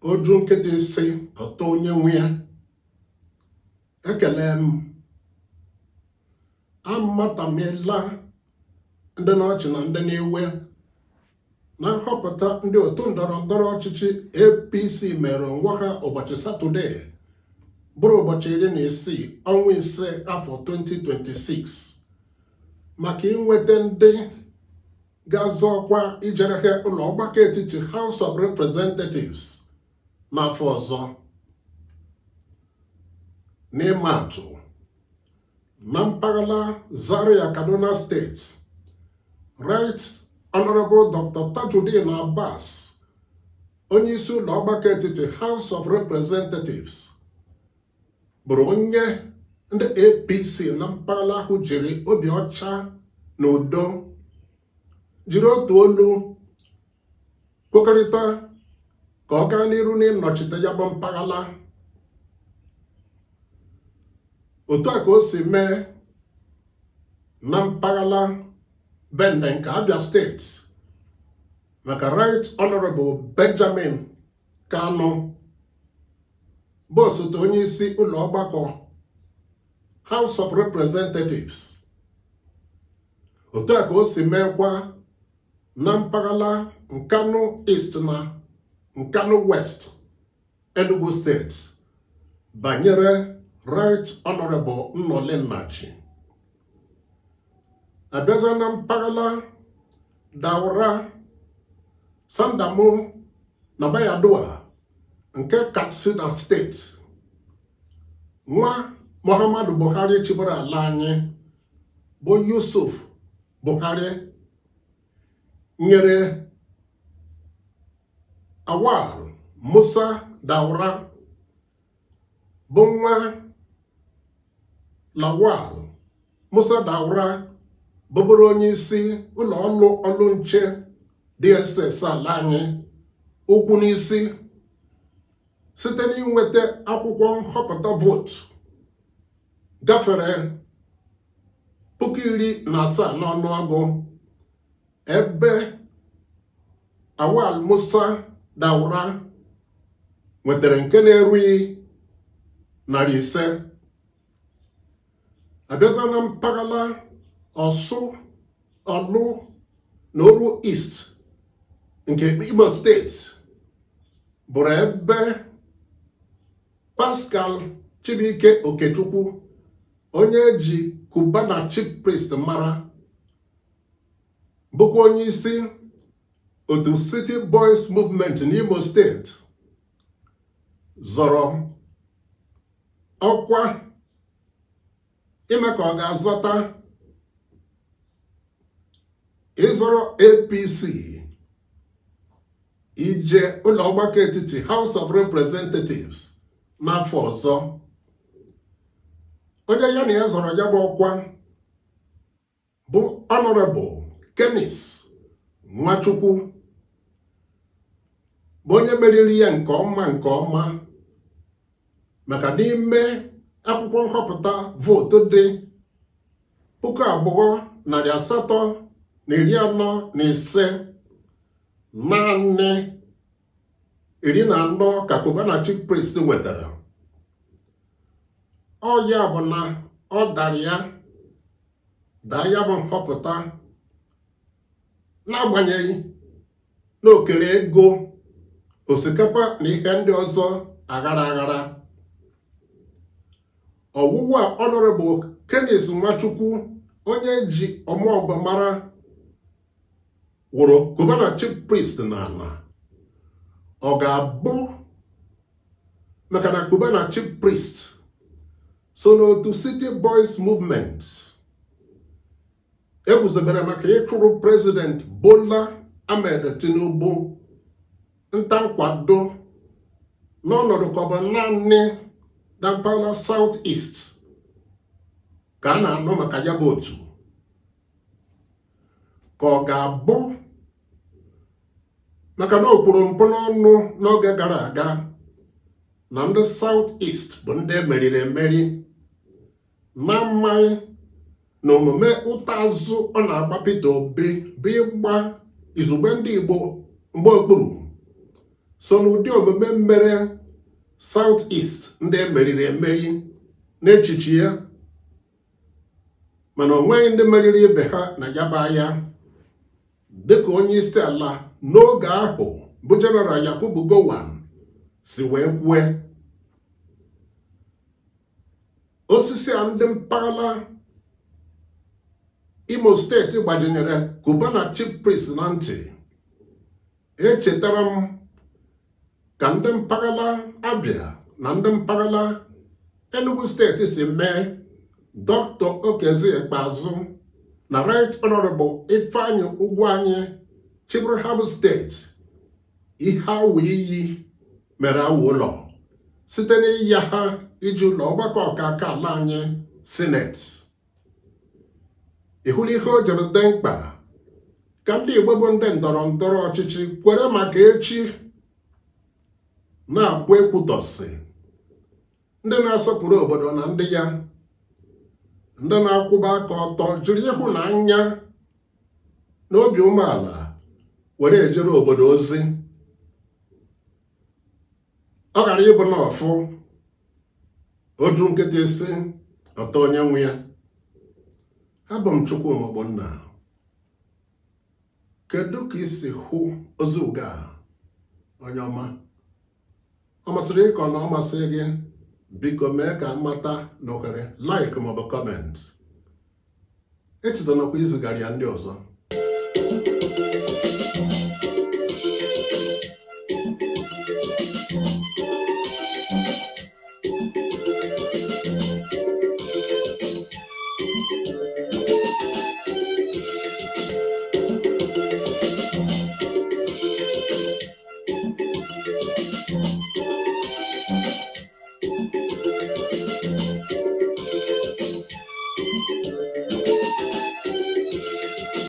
Oju nkịtị sị ọtọ onye nwe ya. Ekele m. Amatamela ndị n'ọchị na ndị n'iwe na nhọpụta ndị otu ndọrọ ndọrọ ọchịchị APC mere onwe ha ụbọchị Satọde bụrụ ụbọchị 16 ọnwa 5 afọ 2026 maka inweta ndị ga-azọ ọkwa ijere ha ụlọ ọgbakọ etiti House of Representatives n'afọ ọzọ. N'ịma atụ, na mpaghara Zaria, Kaduna Steeti, Right Honorable Dr. Tajudeen Abbas, onye isi ụlọ ọgbakọ etiti House of Representatives, bụrụ onye ndị APC na mpaghara ahụ jiri obi ọcha na udo jiri otu olu kwekọrịta ka ọ gaa n'iru n'ịnọchite ya bụ mpaghara. Otu a ka o si mee na mpaghara Bende nke Abia Steeti maka Right Honorable Benjamin Kanu, bụ osote onye isi ụlọ ọgbakọ House of Representatives. Otu a ka o si meekwa na mpaghara Nkanu East na Nkanu West, Enugu Steeti, banyere Right Honorable Nnoli Nnaji. Abịaza na mpaghara Daura, Sandamu na Baidoa nke Katsina Steeti, nwa Muhammadu Buhari chịburu ala anyị bụ Yusuf Buhari nyere Awal Musa Daura, bụ nwa Lawal Musa Daura bụbụrụ onye isi ụlọ ọrụ ọlụ nche DSS ala anyị, ụkwụ n'isi site n'inweta akwụkwọ nhọpụta vootu gafere 17,000 n'ọnụọgụ, ebe Awal Musa Daura nwetara nke na-erughị 500. Abịaza na mpaghara Ọsụ, Ọlụ na Oru East nke Imo Steeti, bụrụ ebe Pascal Chibuike Okechukwu, onye eji Cubana Chief Priest mara, bụkwa onye isi otu City Boys Movement n'Imo Steeti, zọrọ ọkwa ime ka ọ ga-azọta ịzọrọ APC ije ụlọ ọgbakọ etiti House of Representatives n'afọ ọzọ. Onye ya na ya zọrọ ya bụ ọkwa bụ Honorable Kennis Nwachukwu, bụ onye meriri ya nke ọma nke ọma, maka n'ime akwụkwọ nhọpụta vootu dị 2,845, naanị 14 ka Cubana Chief Priest nwetara. Ọ ya bụ na ọ dara ya daa ya bụ nhọpụta, n'agbanyeghị na o kere ego osikapa na ihe ndị ọzọ aghara aghara. Ọwụwa Honorable Kennis Nwachukwu, onye ji ọmụọgọ mara, wụrụ Cubana Chief Priest n'ala, ọ ga-abụ maka na Cubana Chief Priest so n'otu City Boys Movement eguzobere maka ịchụrụ President Bola Ahmed Tinubu nta nkwado n'ọnọdụ ka ọ bụ naanị na mpaghara South East ka a na-anụ maka ya bụ otu, ka ọ ga-abụ maka na o kwuru mpụ n'ọnụ n'oge gara aga na ndị South East bụ ndị emeriri emeri, na-amaghị na omume ụta azụ ọ na-agba Peter Obi bụ ịgba izugbe ndị Igbo mgbe okpuru. So n'ụdị omume mere South East ndị emeriri emeri n'echiche ya, mana o nweghị ndị meriri ibe ha na ya bụ agha, dịka onye isi ala n'oge ahụ bụ General Yakubu Gowon si wee kwue. Osisi a ndị mpaghara Imo Steeti gbajinyere Cubana Chief Priest na ntị echetara m ka ndị mpaghara Abia na ndị mpaghara Enugu Steeti si mee Dr. Okezie Ikpeazu na Right Honorable Ifeanyi Ugwuanyi chịburu ha bụ steeti ihe awụ iyi mere awụ ụlọ site n'ịya ha ije ụlọ ọgbakọ ọkaka ala anyị, Senate. Ị hụla ihe o jiri dị mkpa ka ndị Igbo bụ ndị ndọrọ ndọrọ ọchịchị kwere maka echi na-abụ ekwutọsị ndị na-asọpụrụ obodo na ndị ya, ndị na-akwụba aka ọtọ, jiri ịhụnanya na obi umeala were ejere obodo ozi, ọ ghara ịbụ na ọfụ oju nkịtị si ọtọ onye nwe ya. Abụ m Chukwuma Ogbonna. Kedu ka i si hụ ozi ụga a, onye ọma? Ọ masịrị gị ka ọ na ọ masịghị gị? Biko mee ka m mata na ohere like maọbụ comment. Echezonakwa izigara ya ndị ọzọ.